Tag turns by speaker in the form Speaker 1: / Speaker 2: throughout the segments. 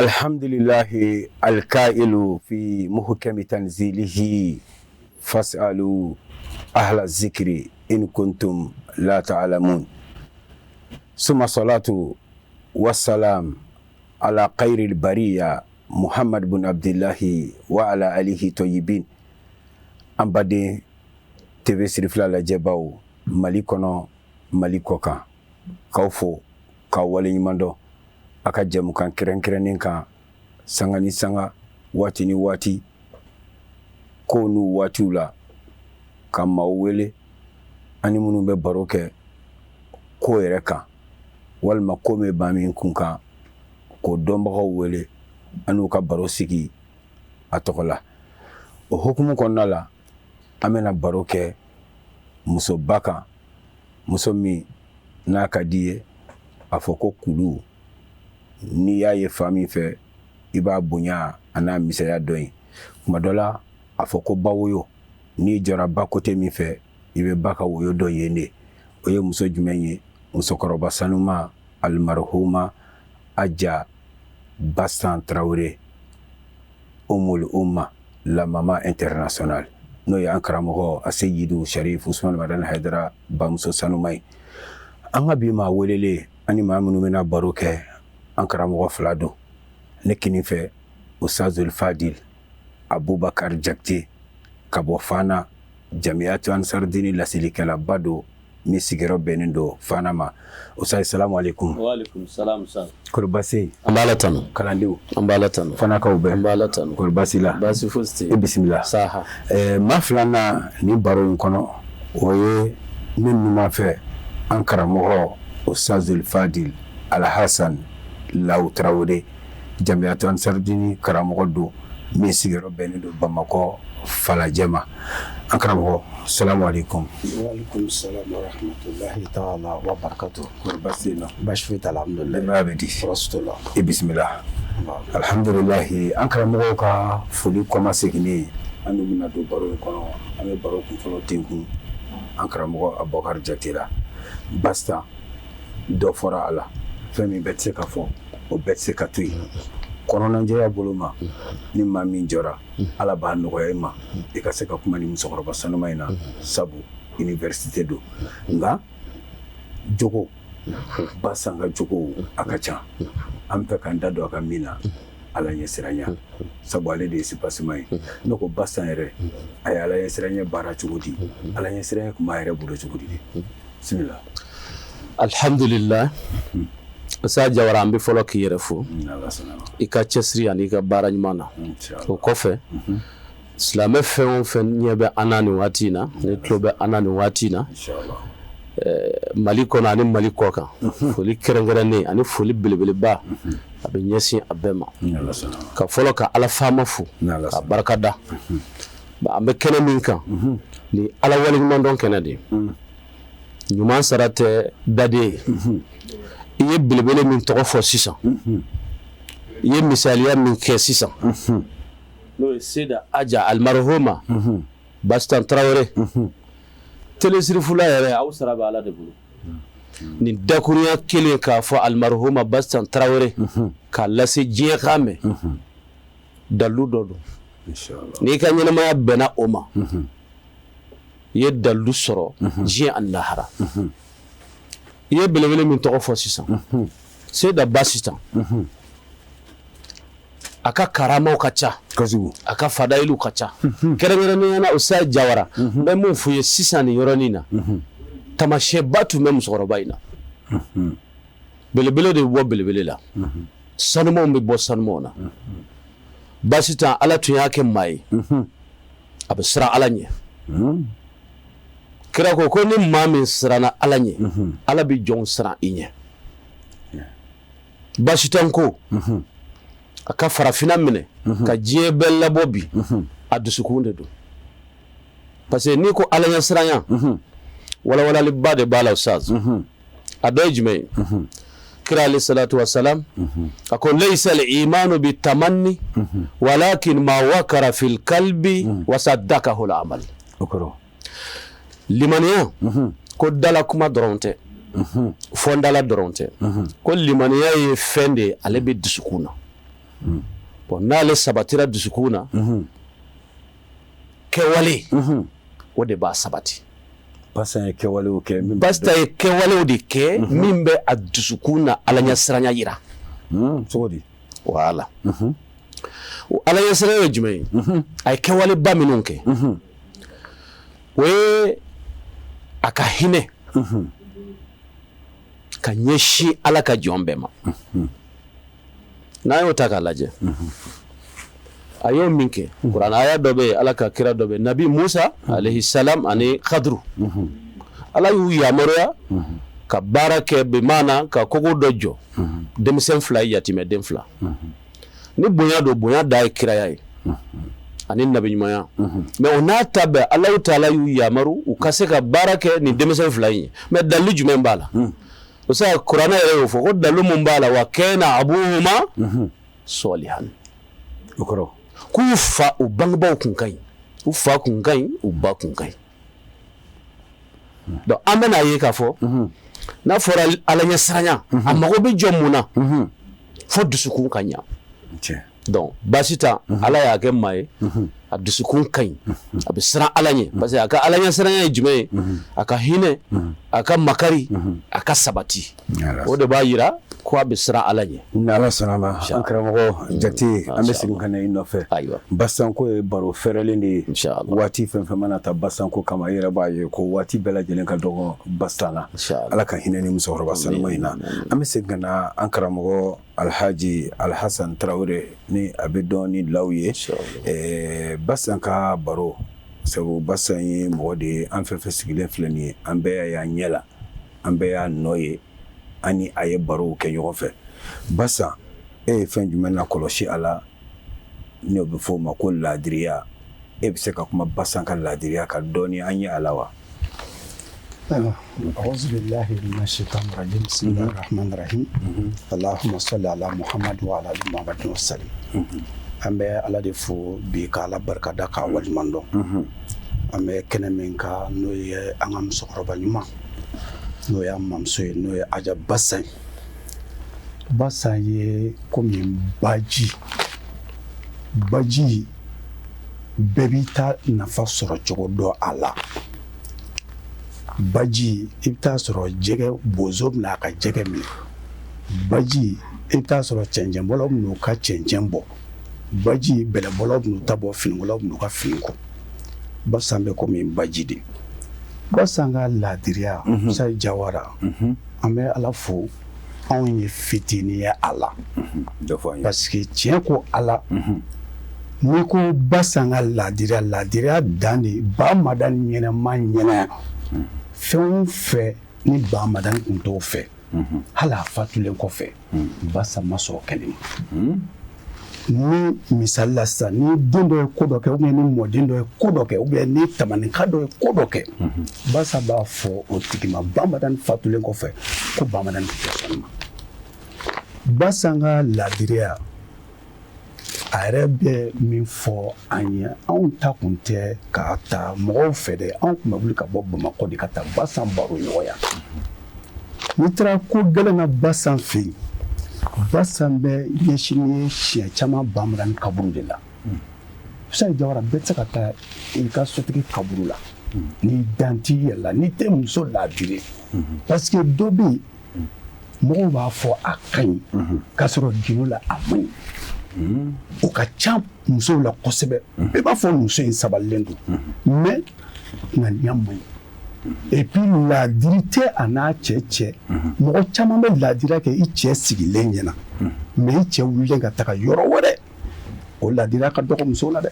Speaker 1: الحمد لله الكائل في محكم تنزيله فاسألوا أهل الذكر إن كنتم لا تعلمون ثم الصلاة والسلام على خير البرية محمد بن عبد الله وعلى آله الطيبين. An baden TV Sirifila lajɛbaw, Mali kɔnɔ, Mali kɔ kan, k'aw fo k'aw waleɲuman dɔn a ka jɛmukan kɛrɛnkɛrɛnnen kan. Sanga ni sanga, waati ni waati, ko n'u waatiw la, ka maaw wele ani minnu bɛ baro kɛ ko yɛrɛ kan walima ko min b'a min kun kan, k'o dɔnbagaw wele an n'u ka baro sigi a tɔgɔ la. O hukumu kɔnɔna la, an bɛna baro kɛ musoba kan, muso min n'a ka di ye a fɔ ko kulu, n'i y'a ye fan min fɛ, i b'a bonya a n'a misɛnya dɔn yen. Kuma dɔ la, a fɔ ko ba woyo, n'i jɔra ba côté min fɛ, i bɛ ba ka woyo dɔn yen de. O ye muso jumɛn ye? Musokɔrɔba sanuma, alimarhuma Aja Basan Tarawele, Umul Umma, la maman internationale, n'o ye an karamɔgɔ Aseyidu Sharif Usman Madani Hayidara bamuso sanuma ye. An ka bi maa welelen ani maa minnu bɛna baro kɛ, an karamɔgɔ fila don. Ne kinin fɛ, Ustazul Fadil Abubakar Jakite ka bɔ Fana, Jamiyatu Ansardini laselikɛlaba don min sigiyɔrɔ bɛnnen don Fana ma. Ustaz, salamu aleykum.
Speaker 2: Wa aleykum salam sa.
Speaker 1: Kɔri baasi tɛ yen?
Speaker 2: An b'Ala tanu.
Speaker 1: Kalandenw?
Speaker 2: An b'Ala tanu.
Speaker 1: Fanakaw bɛɛ?
Speaker 2: An b'Ala tanu.
Speaker 1: Kɔri baasi la?
Speaker 2: Baasi fosi tɛ
Speaker 1: yen. I bisimila.
Speaker 2: Saha.
Speaker 1: Maa filanan nin baro in kɔnɔ, o ye ne numan fɛ, an karamɔgɔ Ustazul Fadil Alhasan Law Tarawele, Jamiyatu Ansardini karamɔgɔ don min sigiyɔrɔ bɛnnen don Bamakɔ Falajɛ ma. An karamɔgɔ, salamu aleykum.
Speaker 3: Waaleykum salam wa rahmatulahi taala wa barakatuh.
Speaker 1: Kɔri baasi tɛ yen nɔ?
Speaker 3: Baasi foyi t'a la, alhamdulilayi.
Speaker 1: Denbaya bɛ di?
Speaker 3: Tɔɔrɔ si t'u la.
Speaker 1: I bisimila. Alhamdulilayi, an karamɔgɔw ka foli kɔmaseginnen, an dun bɛna don baro in kɔnɔ. An bɛ baro kunfɔlɔ tenkun an karamɔgɔ Abubakar Jakite la. Basta dɔ fɔra a la, fɛn min bɛɛ tɛ se ka fɔ, o bɛɛ tɛ se ka to yen kɔnɔnajɛya bolo ma. Ni maa min jɔra, Ala b'a nɔgɔya i ma i ka se ka kuma ni musokɔrɔba sanuma in na, sabu université don. Nka jogo Basan ka jogo a ka ca. An bɛ fɛ k'an da don a ka min na, Ala ɲɛsiranya, sabu ale de ye soubassement ye. Ne ko Basan yɛrɛ, a ye Ala ɲɛsiranya baara cogo di? Ala ɲɛsiranya tun b'a yɛrɛ bolo cogo di? Bisimila.
Speaker 2: Alhamdulillah, Sa Jawara, an bɛ fɔlɔ k'i yɛrɛ fo i ka cɛsiri ani i ka baara ɲuman na. O kɔfɛ, silamɛ fɛn o fɛn ɲɛ bɛ an na nin waati in na, ni tulo bɛ an na nin waati in na, Mali kɔnɔ ani Mali kɔ kan, foli kɛrɛnkɛrɛnnen ani foli belebeleba a bɛ ɲɛsin a bɛɛ ma. Ka fɔlɔ ka Ala faama fo ka barika da. An bɛ kɛnɛ min kan ni Ala waleɲumandɔn kɛnɛ de ye. Ɲuman sara tɛ daden ye. I ye belebele min tɔgɔ fɔ sisan, i ye misaliya min kɛ sisan, n'o ye Seyida Aja alimarhuma Basitan Tarawele, Télé Sirifula yɛrɛ, aw sara bɛ Ala de bolo. Nin dakurunya kelen k'a fɔ alimarhuma Basitan Tarawele k'a lase diɲɛ k'a mɛn, dalu dɔ don. N'i ka ɲɛnamaya bɛnna o ma, i ye dalu sɔrɔ diɲɛ ani lahara. I ye belebele min tɔgɔ fɔ sisan, Seyida Basitan, a ka karamaw ka ca, a ka fadayilu ka ca. Kɛrɛnkɛrɛnnenya na, Ustaz Jawara, n bɛ mun f'u ye sisan nin yɔrɔnin na? Tamasiyɛnba tun bɛ musokɔrɔba in na. Belebele de bɛ bɔ belebele la, sanumanw bɛ bɔ sanumanw na. Basitan, Ala tun y'a kɛ maa ye, a bɛ siran Ala ɲɛ. Kira ko ko ni maa min siranna Ala ɲɛ, Ala bɛ jɔnw siran i ɲɛ. Basitan ko a ka farafinna minɛ ka diɲɛ bɛɛ labɔ bi, a dusukun de don, parce que n'i ko Ala ɲɛsiranya, walawalaliba de b'a la, Ustaz. A dɔ ye jumɛn ye? Kira alayhi salatu wasalam a ko: laysa al-imanu bi tamanni walakin ma wakara fil kalbi wasaddakahu al-amal. Limaniya ko dala kuma dɔrɔn tɛ, fɔndala dɔrɔn tɛ, ko limaniya ye fɛn de ye, ale bɛ dusukun na. Bon, n'ale sabatira dusukun na, kɛwale o de b'a sabati.
Speaker 1: Basan ye kɛwalew kɛ.
Speaker 2: Basan ye kɛwalew de kɛ min bɛ a dusukun na Ala ɲɛsiranya yira.
Speaker 1: Cogo di?
Speaker 2: Voilà. O Ala ɲɛsiranya ye jumɛn ye? A ye kɛwaleba minnu kɛ, o ye a ka hinɛ ka ɲɛsin Ala ka jɔn bɛɛ ma. N'an y'o ta k'a lajɛ, a y'o min kɛ, kuranɛ aya dɔ bɛ yen, Ala ka kira dɔ bɛ yen, Nabi Musa alayhi salam ani Khadru, Ala y'u yamaruya ka baara kɛ, bimaana ka kogo dɔ jɔ, denmisɛn fila ye, yatimɛden fila. Ni bonya don, bonya da ye kiraya ye ani nabiɲumanya. Mais o n'a ta bɛɛ, Alahu taala y'u yamaru u ka se ka baara kɛ nin denmisɛn fila in ye. Mais dalilu jumɛn b'a la? O se kuranɛ yɛrɛ y'o fɔ ko dalilu mun b'a la, wa kana abuhuma salihan.
Speaker 1: O kɔrɔ
Speaker 2: k'u fa, u bangebaaw kun ka ɲi, u fa kun ka ɲi, u ba kun ka ɲi. Donc an bɛna ye k'a fɔ n'a fɔra Ala ɲɛsiranya, a mago bɛ jɔ mun na? Fo dusukun ka ɲa. Donc baasi tan, Ala y'a kɛ maa ye, a dusukun ka ɲi, a bɛ siran Ala ɲɛ, parce que a ka Ala ɲɛsiranya ye jumɛn ye? A ka hinɛ, a ka makari, a ka sabati. O de b'a yira ko a bɛ siran Ala ɲɛ.
Speaker 1: Ni Ala sɔnna ma, an karamɔgɔ Jakite, an bɛ segin ka na i nɔfɛ. Basanko ye baro fɛrɛlen de ye. Waati fɛn fɛn mana ta basanko kama, i yɛrɛ b'a ye ko waati bɛɛ lajɛlen ka dɔgɔ basan na. Ala ka hinɛ ni musokɔrɔba sanuma in na. An bɛ segin ka na an karamɔgɔ Alhaji Alhasan Tarawele, ni a bɛ dɔn ni Law ye. Basan ka baro, sabu Basan ye mɔgɔ de ye, an fɛn fɛn sigilen filɛ nin ye, an bɛɛ y'a ɲɛ la, an bɛɛ y'a nɔ ye, an ni a ye barow kɛ ɲɔgɔn fɛ. Basan, e ye fɛn jumɛn na kɔlɔsi a la n'o bɛ fɔ o ma ko laadiriya? E bɛ se ka kuma Basan ka laadiriya ka dɔɔni an ye a la wa?
Speaker 3: أعوذ بالله من الشيطان الرجيم بسم الله الرحمن الرحيم اللهم صل على محمد وعلى آل محمد وسلم. An bɛ Ala de fo bi ka Ala barika da, k'a waleɲuman dɔn. An bɛ kɛnɛ min kan, n'o ye an ka musokɔrɔba ɲuman, n'o y'an mamuso ye, n'o ye Aja Basan ye. Basan ye komi baji, baji bɛɛ b'i ta nafa sɔrɔ cogo dɔn a la. Baji, i bɛ taa sɔrɔ jɛgɛ bozo bɛna a ka jɛgɛ minɛ. Baji, i bɛ taa sɔrɔ cɛncɛnbɔlaw bɛn'u ka cɛncɛn bɔ. Baji, bɛlɛbɔlaw bɛn'u ta bɔ, finikolaw bɛn'u ka fini ko. Basan bɛ komi baji de. Basan ka laadiriya, Sayi Jawara, an bɛ Ala fo, anw ye fitinin ye a la, parce que tiɲɛ ko Ala, n'i ko Basan ka laadiriya, laadiriya dan de ba madani ɲɛnama ɲɛna. Fɛn o fɛn ni ba madani tun t'o fɛ, hali a fatulen kɔfɛ, Basan ma sɔn o kɛli ma. Ni misali la sisan, ni den dɔ ye ko dɔ kɛ, ou bien ni mɔden dɔ ye ko dɔ kɛ, ou bien ni tamaninka dɔ ye ko dɔ kɛ, Basan b'a fɔ o tigi ma, ba madani fatulen kɔfɛ, ko ba madani tɛ sɔn ma. Basan ka laadiriya, a yɛrɛ bɛ min fɔ an ye, anw ta kun tɛ k'a ta mɔgɔw fɛ dɛ, anw tun bɛ wuli ka bɔ Bamakɔ de ka taa Basan baro ɲɔgɔnya. N'i taara ko gɛlɛn na Basan fɛ yen, Basan bɛ ɲɛsin ni ye siɲɛ caman ba madani kaburu de la. Sayi Jawara, bɛɛ tɛ se ka taa i ka sotigi kaburu la n'i dan t'i yɛrɛ la, n'i tɛ muso laadiri, parce que dɔ bɛ yen, mɔgɔw b'a fɔ a ka ɲi, k'a sɔrɔ gindo la a man ɲi. O ka ca musow la kosɛbɛ. Bɛɛ b'a fɔ muso in sabalilen don, mais ŋaniya man ɲi, et puis laadiri tɛ a n'a cɛ cɛ. Mɔgɔ caman bɛ laadiriya kɛ i cɛ sigilen ɲɛna, mais i cɛ wulilen ka taga yɔrɔ wɛrɛ, o laadiriya ka dɔgɔ musow la dɛ.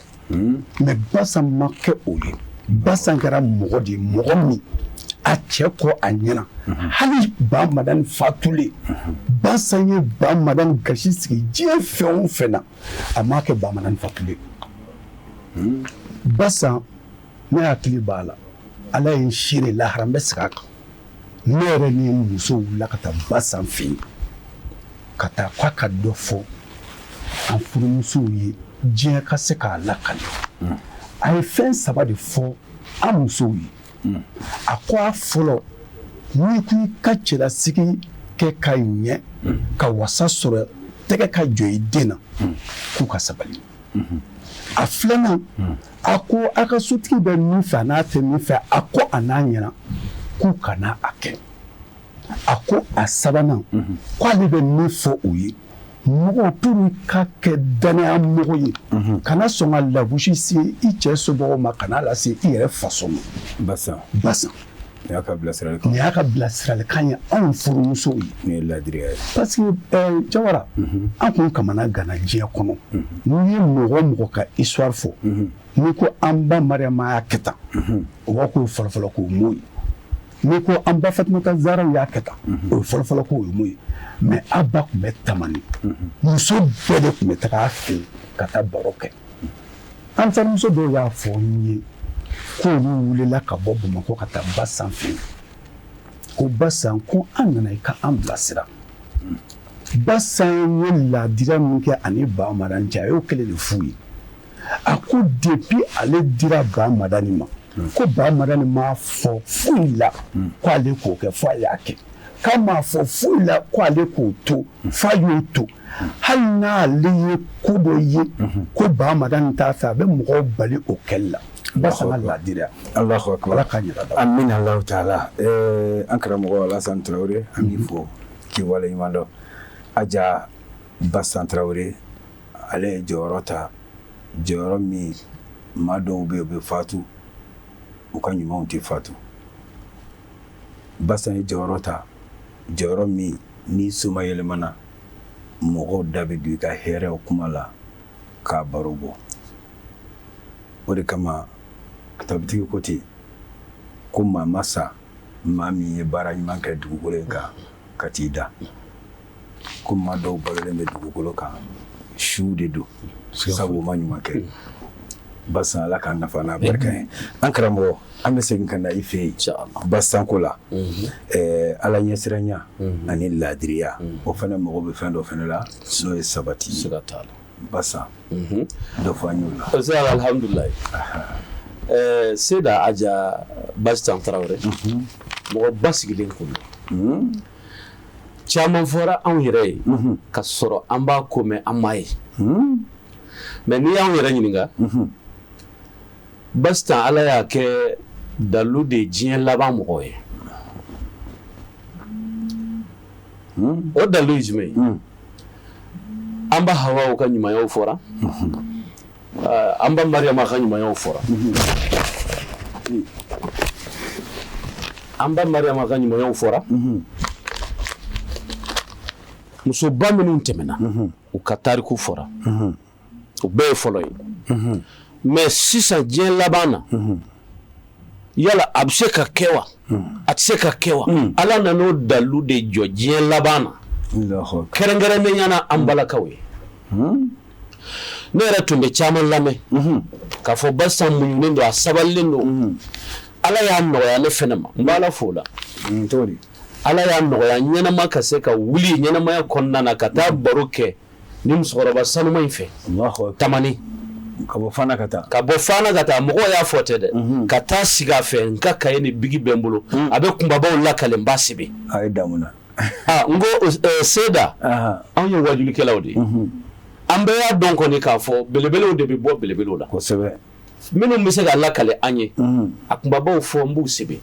Speaker 3: Mais Basan ma kɛ o ye. Basan kɛra mɔgɔ de ye, mɔgɔ min a cɛ kɔ a ɲɛna, hali ba madani fatulen, Basan ye ba madani gasi sigi diɲɛ fɛn o fɛn na, a m'a kɛ ba madani fatulen. Basan, ne hakili b'a la, Ala ye n seere, lahara n bɛ segin a kan, ne yɛrɛ ni muso wulila ka taa Basan fɛ yen, ka taa k'a ka dɔ fɔ an furumusow ye, diɲɛ ka se k'a lakale. A ye fɛn saba de fɔ an musow ye. A ko a fɔlɔ, n'i ko i ka cɛlasigi kɛ ka ɲɛ, ka wasa sɔrɔ tɛgɛ ka jɔ i den na, k'u ka sabali. A filanan, a ko a ka sotigi bɛ min fɛ a n'a tɛ min fɛ, a ko a n'a ɲɛna k'u kana a kɛ. A ko a sabanan, k'ale bɛ min fɔ u ye, mɔgɔ pour ka kɛ danaya mɔgɔ ye, kana sɔn ka lagosi se i cɛ somɔgɔw ma, kana lase i yɛrɛ faso ma.
Speaker 1: Basan.
Speaker 3: Basan.
Speaker 1: Nin y'a ka bilasiralikan.
Speaker 3: Nin y'a ka bilasiralikan ye anw furumusow ye.
Speaker 1: Nin ye ladiriya ye.
Speaker 3: Parce que Jawara, an kun kamana ganna diɲɛ kɔnɔ. N'i ye mɔgɔ o mɔgɔ ka histoire fɔ, n'i ko an ba Mariama y'a kɛ tan, o b'a k'o ye fɔlɔfɔlɔ k'o m'o ye. N'i ko an ba Fatumata Zaraw y'a kɛ tan, o ye fɔlɔfɔlɔ k'o ye m'o ye. Mais a ba tun bɛ tamani, muso bɛɛ de tun bɛ taga a fɛ yen ka taa baro kɛ. An terimuso dɔw y'a fɔ n ye k'olu wulila ka bɔ Bamakɔ ka taa Basan fɛ yen, ko Basan, ko an nana i ka an bilasira. Basan ye laadiriya min kɛ ani Ba Madani cɛ, a y'o kelen de f'u ye. A ko depuis ale dira Ba Madani ma, ko Ba Madani m'a fɔ foyi la ko ale k'o kɛ fo a y'a kɛ, k'a m'a fɔ foyi la ko ale k'o to f'a y'o to. Hali n'ale ye ko dɔ ye ko Ba Madani t'a fɛ, a bɛ mɔgɔw bali o kɛli la. Basan ka laadiriya.
Speaker 1: Alahu akbar.
Speaker 3: Ala k'a ɲɛ da.
Speaker 1: Amina Alahu taala. An karamɔgɔ Alasan Tarawele, an b'i fo k'i waleɲuman dɔn. Aja Basan Tarawele, ale ye jɔyɔrɔ ta, jɔyɔrɔ min maa dɔw bɛ yen u bɛ fatu, u ka ɲumanw tɛ fatu. Basan ye jɔyɔrɔ ta, jɔyɔrɔ min n'i soma yɛlɛmana, mɔgɔw da bɛ don i ka hɛrɛw kuma la k'a baro bɔ. O de kama kitabutigi ko ten ko maa ma sa maa min ye baara ɲuman kɛ dugukolo in kan ka t'i da, ko maa dɔw balolen bɛ dugukolo kan su de don sabu u ma ɲuman kɛ. Basan, Ala k'a nafa n'a barika ye. An karamɔgɔ, an bɛ segin ka na i fɛ yen Basan ko la. Ala ɲɛsiranya ani laadiriya, o fana mago bɛ fɛn dɔ fana la, n'o ye sabati ye. Basan, dɔ fɔ an y'o la.
Speaker 2: Alhamdulilayi. Seda Aja Basan Tarawele, mɔgɔ basigilen kun don. Caman fɔra anw yɛrɛ ye ka sɔrɔ an b'a ko mɛn, an m'a ye. Mais n'i y'anw yɛrɛ ɲininka, Basan, Ala y'a kɛ dalu de ye diɲɛ laban mɔgɔ ye. O dalu ye jumɛn ye? An ba Hawaw ka ɲumanyaw fɔra, an ba Mariama ka ɲumanyaw fɔra, an ba Mariama ka ɲumanyaw fɔra, musoba minnu tɛmɛna, u ka tariku fɔra, o bɛɛ ye fɔlɔ ye. Mais sisan diɲɛ laban na, yala a bɛ se ka kɛ wa, a tɛ se ka kɛ wa? Ala nan'o dalu de jɔ diɲɛ laban na, kɛrɛnkɛrɛnnenya na an balakaw ye. Ne yɛrɛ tun bɛ caman lamɛn k'a fɔ Basan muɲunen don, a sabalilen don. Ala y'a nɔgɔya ne fɛnɛ ma, n b'Ala fo o la. Ala y'a nɔgɔya ɲɛnama ka se ka wuli ɲɛnamaya kɔnɔna na ka taa baro kɛ ni musokɔrɔba sanuma in fɛ Tamani,
Speaker 1: ka bɔ Fana ka taa,
Speaker 2: ka bɔ Fana ka taa, mɔgɔw y'a fɔ tɛ dɛ, ka taa sigi a fɛ. N ka kaye ni bigi bɛ n bolo, a bɛ kunbabaw lakale, n b'a sɛbɛn.
Speaker 1: A ye damu na.
Speaker 2: N ko Seda, anw ye wajulikɛlaw de ye, an bɛɛ y'a dɔn kɔni k'a fɔ belebelew de bɛ bɔ belebelew la.
Speaker 1: Kosɛbɛ.
Speaker 2: Minnu bɛ se ka lakale an ye, a kunbabaw fɔ, n b'u sɛbɛn.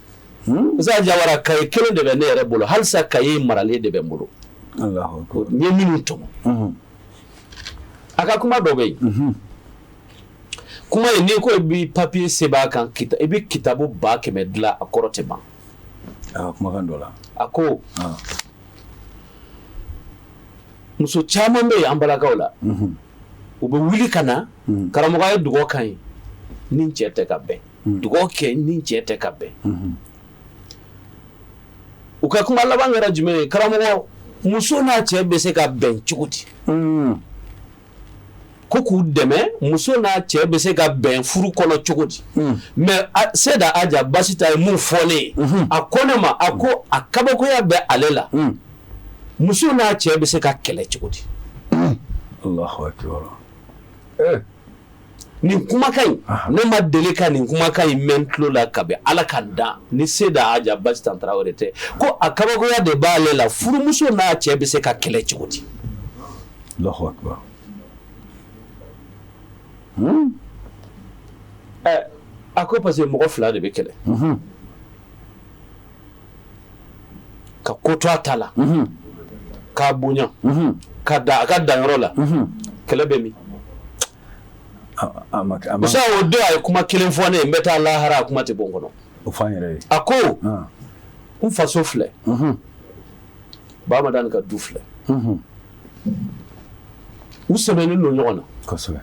Speaker 2: Musa Jawara, kaye kelen de bɛ ne yɛrɛ bolo halisa, kaye maralen de bɛ n bolo, n ye minnu tɔmɔ. A ka kuma dɔ bɛ yen, kuma in, n'i ko i bɛ papiye sɛbɛn a kan, i bɛ kitabu 100,000 dilan, a kɔrɔ tɛ ban.
Speaker 1: A kumakan dɔ la,
Speaker 2: a ko muso caman bɛ yen an balakaw la, u bɛ wuli ka na, karamɔgɔ ye dugawu kan ye ni cɛ tɛ ka bɛn, dugawu kɛ ni cɛ tɛ ka bɛn. U ka kuma laban kɛra jumɛn ye? Karamɔgɔ, muso n'a cɛ bɛ se ka bɛn cogo di? Ko k'u dɛmɛ, muso n'a cɛ bɛ se ka bɛn furu kɔnɔ cogo di? Mais Seda Aja Basita ye mun fɔ ne ye? A ko ne ma, a ko a kabakoya bɛ ale la, muso n'a cɛ bɛ se ka kɛlɛ cogo di?
Speaker 1: Allahu akbar.
Speaker 2: Nin kumakan in, ne ma deli ka nin kumakan in mɛn tulo la kabi Ala ka dan ni Seda Aja Basitan Tarawele tɛ. Ko a kabakoya de b'ale la, furumuso n'a cɛ bɛ se ka kɛlɛ cogo di?
Speaker 1: Allahu akbar.
Speaker 2: A ko parce que mɔgɔ fila de bɛ kɛlɛ. Ka ko to a ta la. K'a bonya. Ka da a ka danyɔrɔ la. Kɛlɛ bɛ min? Musa o don a ye kuma kelen fɔ ne ye n bɛ taa lahara a kuma tɛ bɔ n kɔnɔ.
Speaker 1: O fɔ an yɛrɛ ye.
Speaker 2: A ko n faso filɛ. Ba Madani ka du filɛ. U sɛmɛnen don ɲɔgɔn na.
Speaker 1: Kosɛbɛ.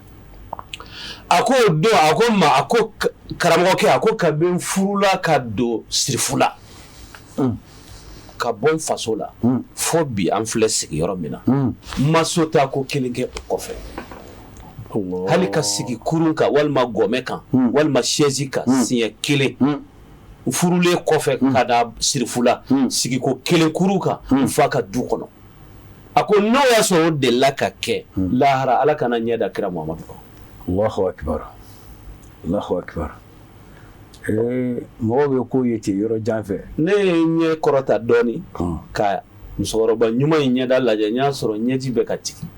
Speaker 2: A ko o don a ko n ma a ko karamɔgɔkɛ a ko kabi n furula ka don sirifula. Ka bɔ n faso la fo bi an filɛ sigiyɔrɔ min na n ma so taa ko kelen kɛ o kɔfɛ. Hali ka sigi kurun kan walima gɔmɛ kan walima chaise kan siɲɛ kelen n furulen kɔfɛ ka da sirifula sigiko kelen kurun kan n fa ka du kɔnɔ. A ko n'o y'a sɔrɔ o delila ka kɛ lahara Ala kana ɲɛ da kira Muhamadu kan.
Speaker 1: Allahu akbar Allahu akbar. Mɔgɔw bɛ ko ye ten yɔrɔ jan fɛ.
Speaker 2: Ne ye ɲɛ kɔrɔta dɔɔnin ka musokɔrɔba ɲuman in ɲɛda lajɛ n y'a sɔrɔ ɲɛji bɛ ka jigin.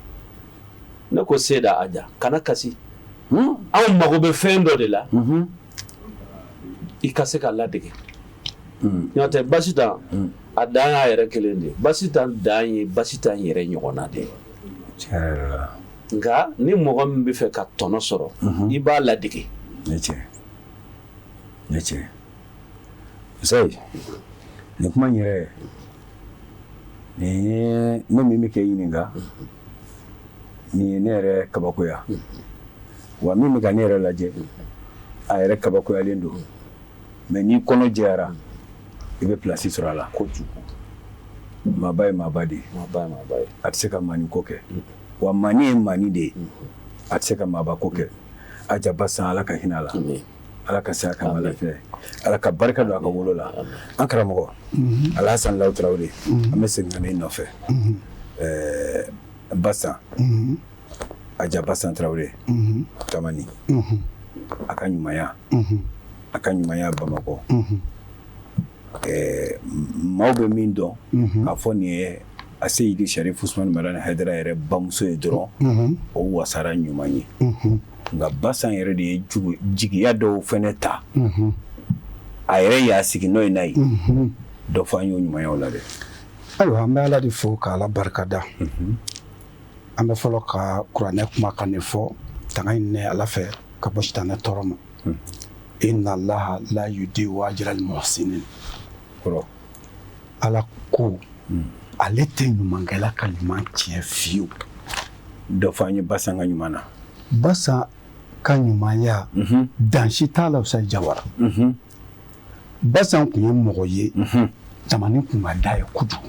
Speaker 2: Ne ko Seyida Aja kana kasi. Anw mago bɛ fɛn dɔ de la i ka se ka ladege. N'o tɛ Basitan a dan y'a yɛrɛ kelen de ye. Basitan dan ye Basitan yɛrɛ ɲɔgɔnna de ye. Nka ni mɔgɔ min bɛ fɛ ka tɔnɔ sɔrɔ i b'a ladege.
Speaker 1: Ne cɛ Musayi nin kuma in yɛrɛ nin ye ne min bɛ k'e ɲininka nin ye ne yɛrɛ kabakoya wa min bɛ ka ne yɛrɛ lajɛ a yɛrɛ kabakoyalen don mais n'i kɔnɔ jɛyara i bɛ place sɔrɔ a la
Speaker 2: kojugu.
Speaker 1: Maaba ye maaba de ye a tɛ se ka maani ko kɛ wa maani ye maani de ye a tɛ se ka maaba ko kɛ. Aja Basan Ala ka hinɛ a la Ala ka saya kɛ lafiya Ala ka barika don a ka wolo la an karamɔgɔ Alhasan Law Tarawele an bɛ segin ka na i nɔfɛ Basan Aja Basan Tarawele Tamani a ka ɲumanya a ka ɲumanya Bamakɔ maaw bɛ min dɔn k'a fɔ nin ye a Seyidi Sharif Usman Madani Hayidara yɛrɛ bamuso ye dɔrɔn o wasara ɲuman ye nka Basan yɛrɛ de ye jigiya dɔw fana ta a yɛrɛ y'a sigi n'o ye n'a ye dɔ fɔ an y'o ɲumanyaw la dɛ.
Speaker 3: Ayiwa an bɛ Ala de fo ka Ala barika da an bɛ fɔlɔ ka kuranɛ kumakan de fɔ tanga ɲini Ala fɛ ka bɔ sitanɛ tɔɔrɔ ma inna Allaha la yudiyu ajral muhsinin
Speaker 1: kɔrɔ
Speaker 3: Ala ko ale tɛ ɲumankɛla ka ɲuman tiɲɛ fiyewu.
Speaker 1: Dɔ fɔ an ye Basan ka ɲuman na.
Speaker 3: Basan ka ɲumanya dan si t'a la Usayi Jawara. Basan tun ye mɔgɔ ye Tamani tun ka d'a ye kojugu.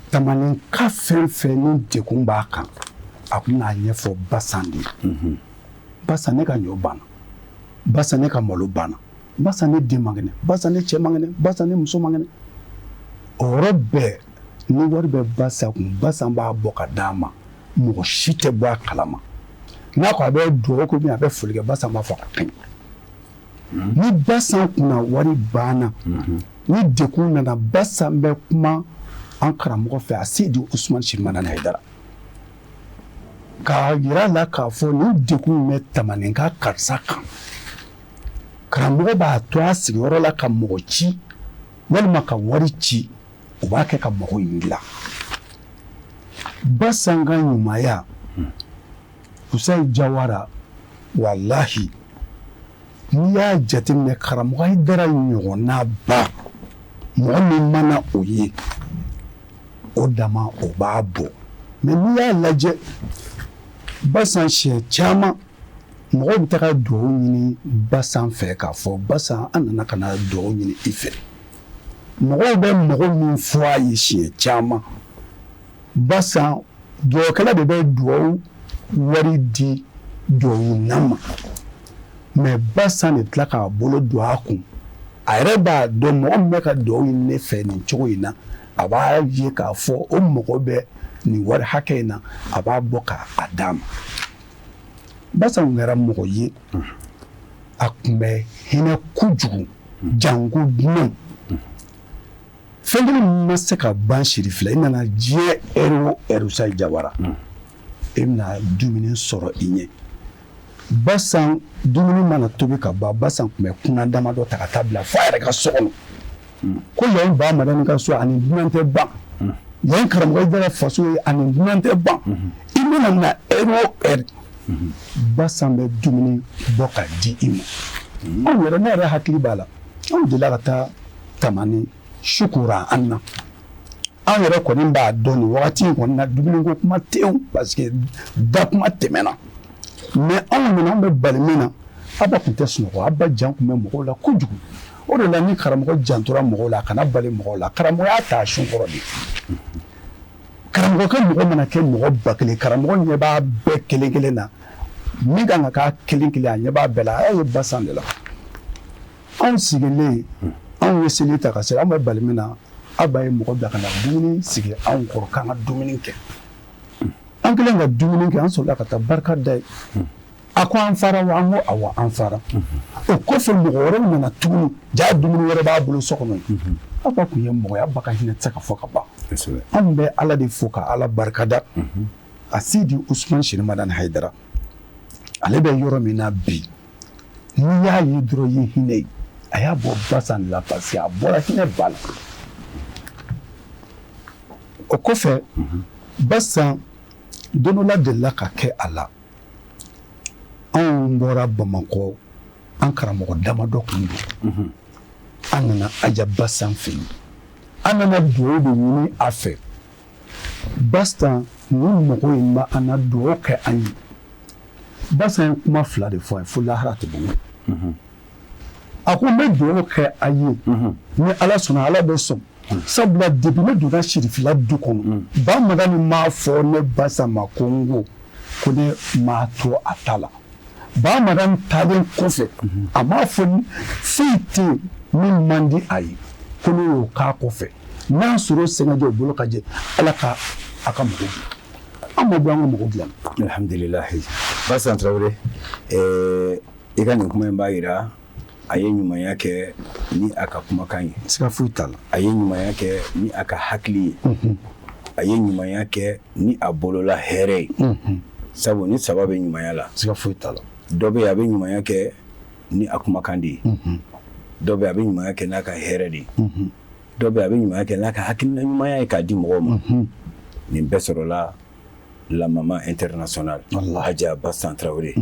Speaker 3: Tamani ka fɛn fɛn ni degun b'a kan a tun n'a ɲɛfɔ Basan de ye. Basan ne ka ɲɔ banna, Basan ne ka malo banna, Basan ne den man kɛnɛ, Basan ne cɛ man kɛnɛ, Basan ne muso man kɛnɛ. O yɔrɔ bɛɛ ni wari bɛ Basan kun, Basan b'a bɔ ka d'a ma, mɔgɔ si tɛ bɔ a kalama. N'a ko a bɛ dugawu kɛ a bɛ foli kɛ, Basan b'a fɔ a ka ɲi. Ni Basan kunna wari banna, ni degun nana, Basan bɛ kuma an karamɔgɔ fɛ a Seyidi Usumani Sirifu Madani Hayidara k'a jira a la k'a fɔ nin degun bɛ Tamani ka karisa kan. Karamɔgɔ b'a to a sigiyɔrɔ la ka mɔgɔ ci walima ka wari ci, u b'a kɛ ka mɔgɔ in dilan. Basan ka ɲumanya Usayi Jawara walahi n'i y'a jateminɛ karamɔgɔ Hayidara ɲɔgɔnna ba mɔgɔ min mana o ye o dama o b'a bɔ mais n'i y'a lajɛ Basan siɲɛ caman mɔgɔw bɛ taga dugawu ɲini Basan fɛ k'a fɔ Basan an nana ka na dugawu ɲini i fɛ mɔgɔw bɛ mɔgɔ min fɔ a ye siɲɛ caman Basan dugawukɛla de bɛ dugawu wari di dugawuna ma mais Basan de tila k'a bolo don a kun a yɛrɛ b'a dɔn mɔgɔ min bɛ ka dugawu ɲini ne fɛ nin cogo in na a b'a ye k'a fɔ o mɔgɔ bɛ nin wari hakɛ in na a b'a bɔ k'a d'a ma Basan tun kɛra mɔgɔ ye a tun bɛ hinɛ kojugu janko dunan fɛn kelen min ma se ka ban Sirifila i nana diɲɛ ɛri o ɛri Usayi Jawara E bɛna dumuni sɔrɔ i ɲɛ. Basan dumuni mana tobi ka ban, Basan tun bɛ kunan damadɔ ta ka taa bila fo a yɛrɛ ka so kɔnɔ. Ko yan ba Madani ka so, ani dunan tɛ ban. Yan karamɔgɔ Hayidara faso ye, ani dunan tɛ ban. I mana na heure o heure, Basan bɛ dumuni bɔ ka di i ma. Anw yɛrɛ, ne yɛrɛ hakili b'a la, anw delila ka taa Tamani su kora an na. An yɛrɛ kɔni b'a dɔn nin wagati in kɔni na, dumuniko kuma tɛ yen parce que da kuma tɛmɛna. Mais anw nana, an bɛ bali min na, Aba tun tɛ sunɔgɔ. Aba jan tun bɛ mɔgɔw la kojugu. O de la, ni karamɔgɔ jantora mɔgɔw la, a kana bali mɔgɔw la. Karamɔgɔ y'a ta sun kɔrɔ de. Karamɔgɔ ka mɔgɔ mana kɛ mɔgɔ 1000, karamɔgɔ ɲɛ b'a bɛɛ kelen kelen na. Min kan ka k'a kelen kelen, a ɲɛ b'a bɛɛ la. A y'a ye Basan de la. Anw sigilen, anw ye seli ta ka seli, an bɛ bali min na, Aba ye mɔgɔ bila ka na dumuni sigi anw kɔrɔ k'an ka dumuni kɛ. An kɛlen ka dumuni kɛ, an sɔrɔla ka taa barika da ye. A ko an fara wa? An ko awɔ, an fara. O kɔfɛ, mɔgɔ wɛrɛw nana tuguni, ja dumuni wɛrɛ b'a bolo so kɔnɔ. Aba tun ye mɔgɔ ye, Aba ka hinɛ tɛ se ka fɔ ka ban. Anw bɛ Ala de fo ka Ala barikada. A Sidi Usman Sini Madani Hayidara, ale bɛ yɔrɔ min na bi, n'i y'a ye dɔrɔn, i ye hinɛ ye. A y'a bɔ Basan la parce que a bɔra hinɛ ba la. O kɔfɛ, Basan don dɔ la delila ka kɛ a la, anw bɔra Bamakɔ, an karamɔgɔ damadɔ tun don. An nana Aja Basan fɛ yen, an nana dugawu de ɲini a fɛ. Basan, ni mɔgɔ in ma an na dugawu kɛ an ye. Basan ye kuma fila de fɔ a ye fo lahara tɛ bɔ. A ko n bɛ dugawu kɛ a ye, ni Ala sɔnna, Ala bɛ sɔn. Sabula depuis ne donna Sirifila du kɔnɔ, Ba Madani m'a fɔ ne Basan ma ko n ko ko ne m'a to a ta la. Ba Madani taalen kɔfɛ, a m'a fɔ foyi tɛ yen min man di a ye ko ne y'o k'a kɔfɛ. N'a sɔrɔ sɛgɛnjɛ o bolo ka jɛ, Ala ka a ka mɔgɔ dilan. An ma bɔ an ka mɔgɔ dilan.
Speaker 1: Alhamdulilayi. Basan Tarawele, i ka nin kuma in b'a jira a ye ɲumanya kɛ ni a ka kumakan ye.
Speaker 3: Siga foyi t'a la.
Speaker 1: A ye ɲumanya kɛ ni a ka hakili ye. A ye ɲumanya kɛ ni a bolola hɛrɛ ye. Sabu ni saba bɛ ɲumanya la.
Speaker 3: Siga foyi t'a la.
Speaker 1: Dɔ bɛ yen, a bɛ ɲumanya kɛ ni a kumakan de ye. Dɔ bɛ yen, a bɛ ɲumanya kɛ n'a ka hɛrɛ de ye. Dɔ bɛ yen, a bɛ ɲumanya kɛ n'a ka hakilina ɲumanya ye k'a di mɔgɔw ma. Nin bɛɛ sɔrɔla la maman internationale Aja Basan Tarawele.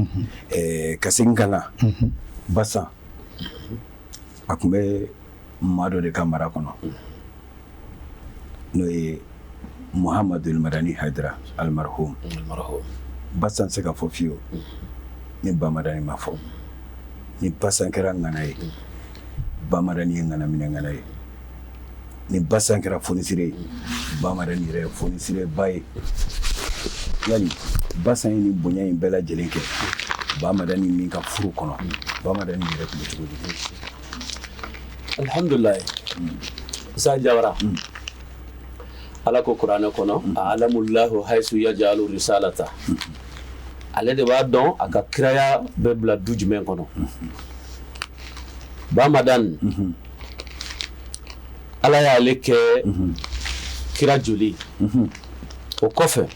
Speaker 1: Ka segin ka na Basan, a tun bɛ maa dɔ de ka mara kɔnɔ, n'o ye Muhamadu Madani Hayidara almarhum. Basan se ka fɔ fiyewu ni Ba Madani ma fɔ. Ni Basan kɛra ŋana ye, Ba Madani ye ŋana minɛ ŋana ye. Ni Basan kɛra fonisire ye, Ba Madani yɛrɛ ye fonisire ba ye. Yali Basan ye nin bonya in bɛɛ lajɛlen kɛ Ba Madani min ka furu kɔnɔ, Ba Madani yɛrɛ tun bɛ cogo di?
Speaker 2: Alhamdulilayi. Isa Jawara, Ala ko kuranɛ kɔnɔ: a'lamulahu hayisu yajalu risalata. Ale de b'a dɔn a ka kiraya bɛ bila du jumɛn kɔnɔ. Ba Madani, Ala y'ale kɛ kira joli. O kɔfɛ,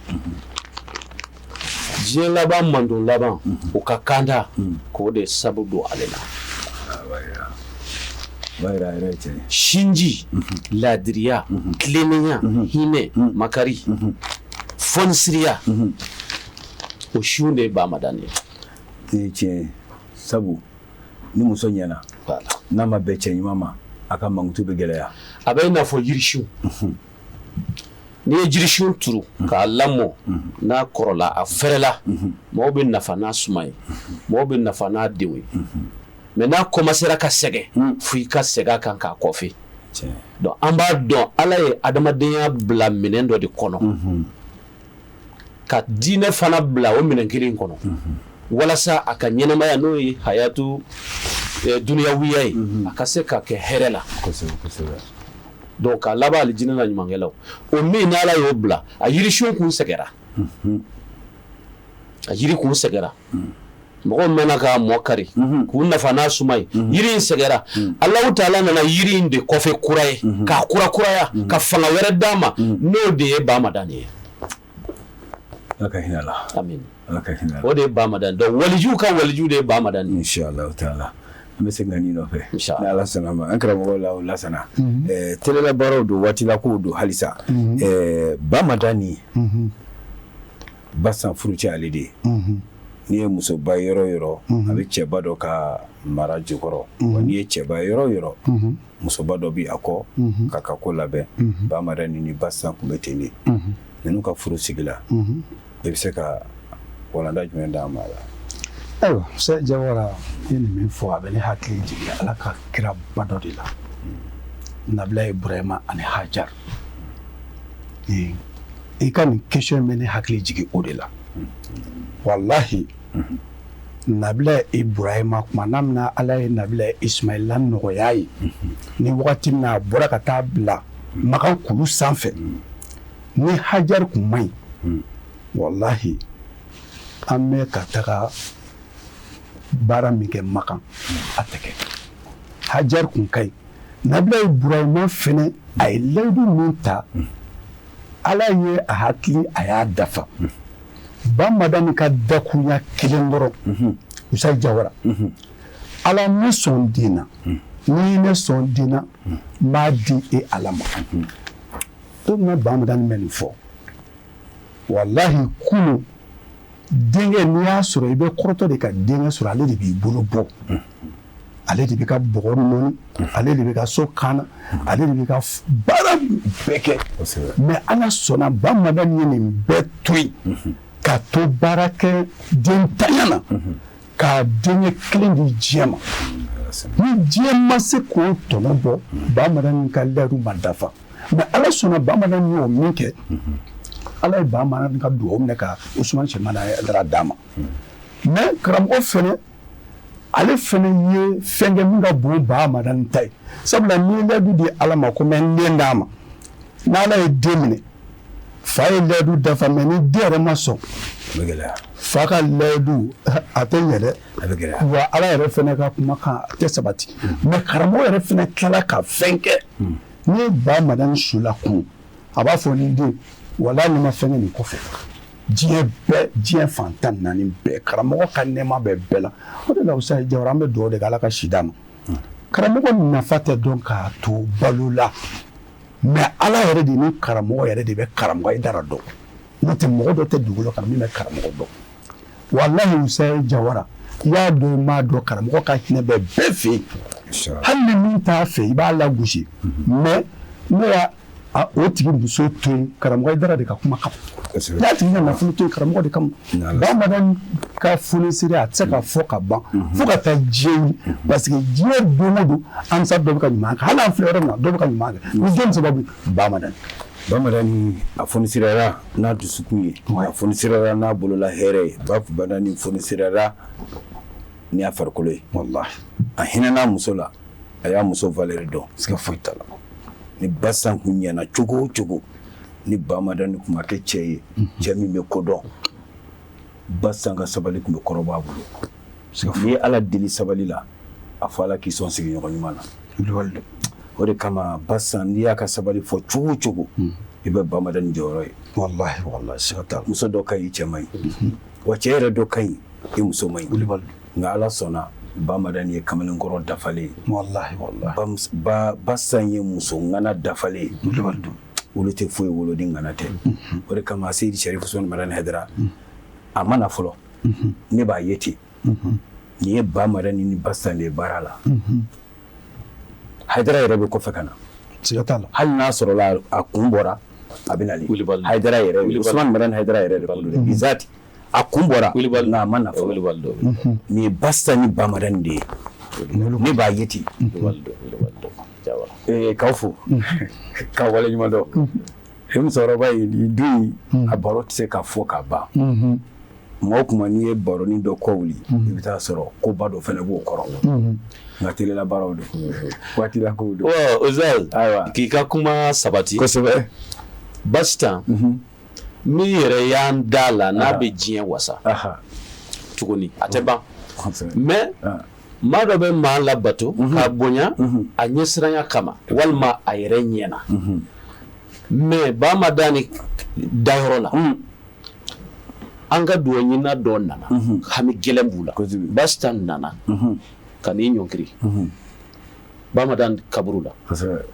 Speaker 2: diɲɛ laban mandon laban, o ka kanda k'o de sabu don ale la. Sinji, laadiriya, tilennenya, hinɛ, makari, fɔnisiriya, o sun de ye Ba Madani
Speaker 1: ye. Tiɲɛ, sabu ni muso ɲɛna, n'a ma bɛn cɛ ɲuman ma, a ka mankutu bɛ gɛlɛya.
Speaker 2: A bɛ i n'a fɔ yirisun. N'i ye jirisun turu k'a lamɔ, n'a kɔrɔla, a fɛrɛla, mɔgɔw bɛ nafa n'a suma ye, mɔgɔw bɛ nafa n'a denw ye. Mais n'a commencera ka sɛgɛn, fo i ka segin a kan k'a kɔfɛ. Donc an b'a dɔn Ala ye adamadenya bila minɛn dɔ de kɔnɔ, ka diinɛ fana bila o minɛn kelen kɔnɔ, walasa a ka ɲɛnamaya, n'o ye hayatu duniyawiya ye, a ka se ka kɛ hɛrɛ la. Donc k'a laban alijinɛ na ɲumankɛlaw. O min n'Ala y'o bila, a yirisun kun sɛgɛra, a yiri kun sɛgɛra. Mɔgɔw mɛnna k'a mɔ kari k'u nafa n'a suma ye. Yiri in sɛgɛra. Alahu taala nana yiri in de kɔfɛ kura ye, k'a kura kuraya, ka fanga wɛrɛ d'a ma, n'o de ye Ba Madani ye.
Speaker 1: Ala ka hinɛ a la.
Speaker 2: Amin.
Speaker 1: Ala ka hinɛ a la.
Speaker 2: O de ye Bamadani. Donc walijuw ka waliju de ye Bamadani.
Speaker 1: Inshallah taala. An bɛ segin ka n'i nɔfɛ.
Speaker 2: Inshallah.
Speaker 1: Ni Ala sɔnna ma. An karamɔgɔ la o lasana. Ɛɛ telela baaraw don waati la kow don halisa. Ɛɛ Bamadani. Basan furucɛ ale de ye. N'i ye musoba yɔrɔ o yɔrɔ, a bɛ cɛba dɔ ka mara jukɔrɔ. Wa n'i ye cɛba yɔrɔ o yɔrɔ, musoba dɔ bɛ a kɔ k'a ka ko labɛn. Bamadani ni Basan tun bɛ ten de. Ninnu ka furu sigi la, i bɛ se ka walanda jumɛn d'an ma a la?
Speaker 3: Ayiwa Sɛ Jawara, i ye nin min fɔ a bɛ ne hakili jigin Ala ka kiraba dɔ de la, Nabila Iburahima ani Hajar. I ka nin question bɛ ne hakili jigin o de la. Walahi, Nabila Iburahima tuma n'a min na Ala ye Nabila Ismaila nɔgɔya ye, ni wagati min na a bɔra ka taa bila Makan kulu sanfɛ, ni Hajar kun man ɲi, walahi an bɛ ka taga baara min kɛ Makan, a tɛ kɛ. Hajar kun ka ɲi. Nabila Iburahima fɛnɛ, a ye layidu min ta, Ala ye a hakili a y'a dafa. Bamadani ka dakurunya kelen dɔrɔn, Usa Jawara, Ala ne sɔn den na, n'i ne sɔn den na, n b'a di e Ala ma. Don min na Bamadani bɛ nin fɔ, walahi kunun denkɛ n'i y'a sɔrɔ i bɛ kɔrɔtɔ de ka denkɛ sɔrɔ, ale de b'i bolo bɔ, ale de bɛ ka bɔgɔ nɔɔni, ale de bɛ ka so kana, ale de bɛ ka baara bɛɛ kɛ. Mais Ala sɔnna Bamadani ye nin bɛɛ to yen ka to baarakɛ den tanya na k'a denkɛ kelen di diɲɛ ma. Ni diɲɛ ma se k'o tɔnɔ bɔ, Bamadani ka layidu ma dafa. Mais Ala sɔnna Bamadani y'o min kɛ, Ala ye Bamadani ka dugawu minɛ ka Usumani Sɛki Hayidara d'a ma. Mais karamɔgɔ fɛnɛ, ale fɛnɛ ye fɛn kɛ min ka bon Bamadani ta ye. Sabula n'i ye layidu di Ala ma ko n bɛ n den d'a ma, n'Ala ye den minɛ, fa ye layidu dafa, mais ni den yɛrɛ ma sɔn, fa ka layidu a tɛ ɲɛ dɛ. Wa Ala yɛrɛ fɛnɛ ka kumakan a tɛ sabati. Mais karamɔgɔ yɛrɛ fɛnɛ tilala ka fɛn kɛ. N'i ye Bamadani su lakun, a b'a fɔ ni den, walahi ni ma fɛn kɛ nin kɔfɛ, diɲɛ bɛɛ, diɲɛ fan 14 bɛɛ, karamɔgɔ ka nɛɛma bɛ bɛɛ la. O de la Usa Jawara, an bɛ dugawu de kɛ Ala ka si d'a ma. Karamɔgɔ nafa tɛ dɔn k'a to balo la, mais Ala yɛrɛ de ni karamɔgɔ yɛrɛ de bɛ karamɔgɔ Hayidara dɔn. N'o tɛ mɔgɔ dɔ tɛ dugukolo kan min bɛ karamɔgɔ dɔn. Walahi Usa Jawara, i y'a dɔn i m'a dɔn, karamɔgɔ ka hinɛ bɛ bɛɛ fɛ yen. Hali ni min t'a fɛ, i b'a lagosi, mais n'o y'a o tigi muso to yen, karamɔgɔ Hayidara de ka kuma kama. N'a tigi ka nafolo to yen, karamɔgɔ de kama. Bamadani ka fonisere a tɛ se ka fɔ ka ban fo ka taa diɲɛ wuli, parce que diɲɛ don o don ansa dɔ bɛ ka ɲuman kɛ, hali an filɛ yɔrɔ min na, dɔ bɛ ka ɲuman kɛ. Ni jɔn sababu? Bamadani.
Speaker 1: Bamadani a fonisirera n'a dusukun ye, a fonisirera n'a bolola hɛrɛ ye, Bamadani fonisirera ni a farikolo ye.
Speaker 3: Wallahi
Speaker 1: a hinɛna muso la, a y'a muso valeur dɔn.
Speaker 3: Siga foyi t'a la.
Speaker 1: Ni Basan kun ɲɛna cogo o cogo, ni Bamadani kun ma kɛ cɛ ye, cɛ min bɛ ko dɔn, Basan ka sabali kun bɛ kɔrɔbɔ a bolo. N'i ye Ala deli sabali la, a fɔ Ala k'i sɔn sigiɲɔgɔn ɲuman na. O de kama Basan, n'i y'a ka sabali fɔ cogo o cogo, i bɛ Bamadani jɔyɔrɔ ye.
Speaker 3: Wallahi wallahi siga t'a la.
Speaker 1: Muso dɔ ka ɲi, cɛ man ɲi. Wa cɛ yɛrɛ dɔ ka ɲi, i muso man ɲi. Nka Ala sɔnna Bamadani ye kamalenkɔrɔ dafalen ye.
Speaker 3: Wallahi wallahi.
Speaker 1: Basan ye muso ŋana dafalen ye. Olu tɛ foyi wolo ni ŋana tɛ. O de kama Seyidi Sɛrifu Usumani Madani Hayidara, a ma na fɔlɔ, ne b'a ye ten. Nin ye Bamadani ni Basan de ye baara la. Hayidara yɛrɛ bɛ kɔfɛ ka na.
Speaker 3: Siga t'a la.
Speaker 1: Hali n'a sɔrɔla a kun bɔra, a bɛ nalen. Hayidara yɛrɛ, Usumani Madani Hayidara yɛrɛ de ko don dɛ. Bizati a kun bɔra, nka a ma na fɔlɔ. Nin ye Basan ni Bamadani de ye. Ne b'a ye ten. K'aw fo, k'aw waleɲuman dɔn. E musokɔrɔba in, nin du in, a baro tɛ se ka fɔ ka ban. Mɔgɔ kuma n'i ye baronin dɔ kɔ wuli, i bɛ taa sɔrɔ koba dɔ fana b'o kɔrɔ. Nka telela baaraw don, waati la kow don.
Speaker 2: Ustaz,
Speaker 1: ayiwa,
Speaker 2: k'i ka kuma sabati.
Speaker 1: Kosɛbɛ.
Speaker 2: Basitan, min yɛrɛ y'an da la n'a bɛ diɲɛ wasa tuguni, a tɛ ban. Mais maa dɔ bɛ maa labato k'a bonya a ɲɛsiranya kama walima a yɛrɛ ɲɛna. Mais Bamadani dayɔrɔ la, An ka dugawu ɲinina dɔ nana, hami gɛlɛn b'u la. Basta nana ka n'i ɲɔnkiri Bamadan kaburu la.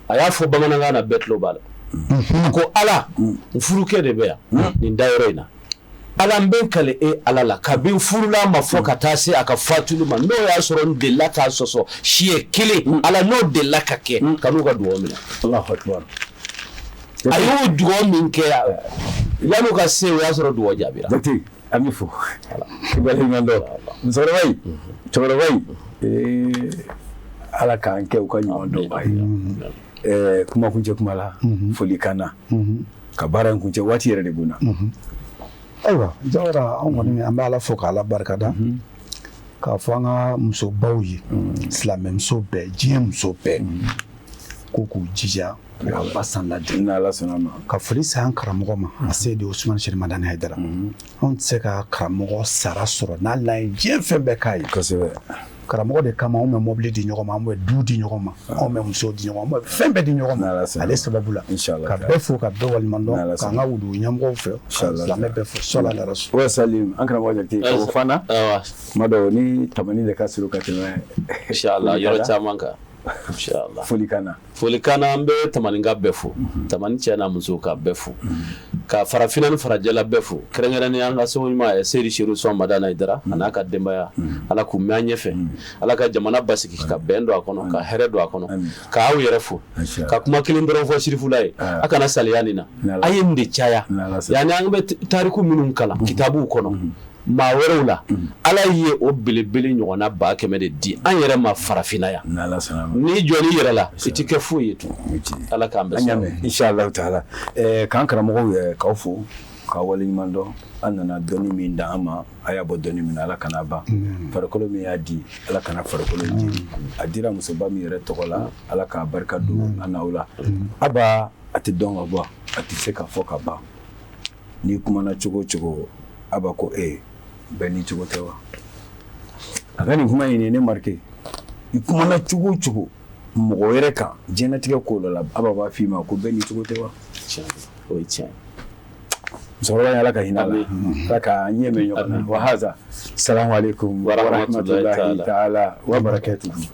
Speaker 2: A y'a fɔ bamanankan na, bɛɛ tulo b'a la. A ko Ala, n furukɛ de bɛ yan nin dayɔrɔ in na. Ala, n bɛ kali e Ala la, kabi n furula a ma fo ka taa se a ka fatuli ma, n'o y'a sɔrɔ n delila k'a sɔsɔ siɲɛ kelen, Ala, n'o delila ka kɛ, kan'u ka dugawu minɛ. A y'o dugawu min kɛ, yan'u ka se, o y'a sɔrɔ dugawu jaabira.
Speaker 1: Jate, an b'i fo k'i waleɲuman dɔn. Musokɔrɔba in, cɛkɔrɔba in, Ala k'an kɛ u ka ɲuman dɔnbaa ye. Kuma kuncɛ kuma la, folikan na ka baara in kuncɛ, waati yɛrɛ de b'u na.
Speaker 3: Ayiwa Jawara, an kɔni an bɛ Ala fo k'Ala barikada, k'a fɔ an ka musobaw ye, silamɛmuso bɛɛ, diɲɛ muso bɛɛ, ko k'u jija ka basan ladi.
Speaker 1: N'Ala sɔnna ma.
Speaker 3: Ka foli se an karamɔgɔ ma, a Seyidi Usumani Sɛki Madani Hayidara. Anw tɛ se ka karamɔgɔ sara sɔrɔ n'hali n'an ye diɲɛ fɛn bɛɛ k'a ye. Karamɔgɔ de kama anw bɛ mobili di ɲɔgɔn ma, anw bɛ du di ɲɔgɔn ma, anw bɛ muso di ɲɔgɔn ma, anw bɛ fɛn bɛɛ di ɲɔgɔn ma ale sababu la. Ka bɛɛ fo, ka bɛɛ waleɲuman dɔn, k'an ka wulu ɲɛmɔgɔw fɛ, ka silamɛ bɛɛ fo. Sɔli ala rasul.
Speaker 1: Wa salim. An karamɔgɔ Jakite, ka bɔ Fana, tuma dɔw ni tamani de ka surun ka tɛmɛ.
Speaker 2: Inshallah, yɔrɔ caman kan. Inshallah.
Speaker 1: Folikan na.
Speaker 2: Folikan na, an bɛ tamaninka bɛɛ fo, tamani cɛ n'a muso, ka bɛɛ fo, ka farafinna ni farajɛla bɛɛ fo, kɛrɛnkɛrɛnnenya an ka so ɲuman ye Seyidi Seru Usumani Madani Hayidara a n'a ka denbaya. Ala k'u mɛn an ɲɛfɛ, Ala ka jamana basigi, ka bɛn don a kɔnɔ, ka hɛrɛ don a kɔnɔ. K'aw yɛrɛ fo, ka kuma kelen dɔrɔn fɔ Sirifula ye: a kana saliya nin na, a ye nin de caya. Yani an bɛ tariku minnu kalan kitabuw kɔnɔ maa wɛrɛw la, Ala ye o belebele ɲɔgɔnna 100 000 de di an yɛrɛ ma farafinna yan. N'i jɔ i yɛrɛ la, i tɛ kɛ foyi ye tun. Ala k'an bɛɛ
Speaker 1: sɔn. Inshallah taala. K'an karamɔgɔw k'aw fo k'aw waleɲuman dɔn. An nana dɔnni min dan an ma, a y'a bɔ dɔnni min na, Ala kana ban. Farikolo min y'a di, Ala kana farikolo di. A dira musoba min yɛrɛ tɔgɔ la, Ala k'a barika don an n'aw la. Aba, a tɛ dɔn ka bɔ, a tɛ se ka fɔ ka ban. N'i kumana cogo o cogo, Aba ko e bɛɛ n'i cogo tɛ wa? A ka nin kuma in ye ne marqué. I kumana cogo o cogo mɔgɔ wɛrɛ kan diɲɛlatigɛ ko dɔ la, Aba b'a f'i ma ko bɛɛ n'i cogo tɛ wa?
Speaker 2: O ye tiɲɛ.
Speaker 1: Musokɔrɔba in, Ala ka hinɛ a la, Ala ka ɲɛ mɛn ɲɔgɔn na. Wa haza, salamu aleykum wa rahmatulahi taala wa barakatuhu.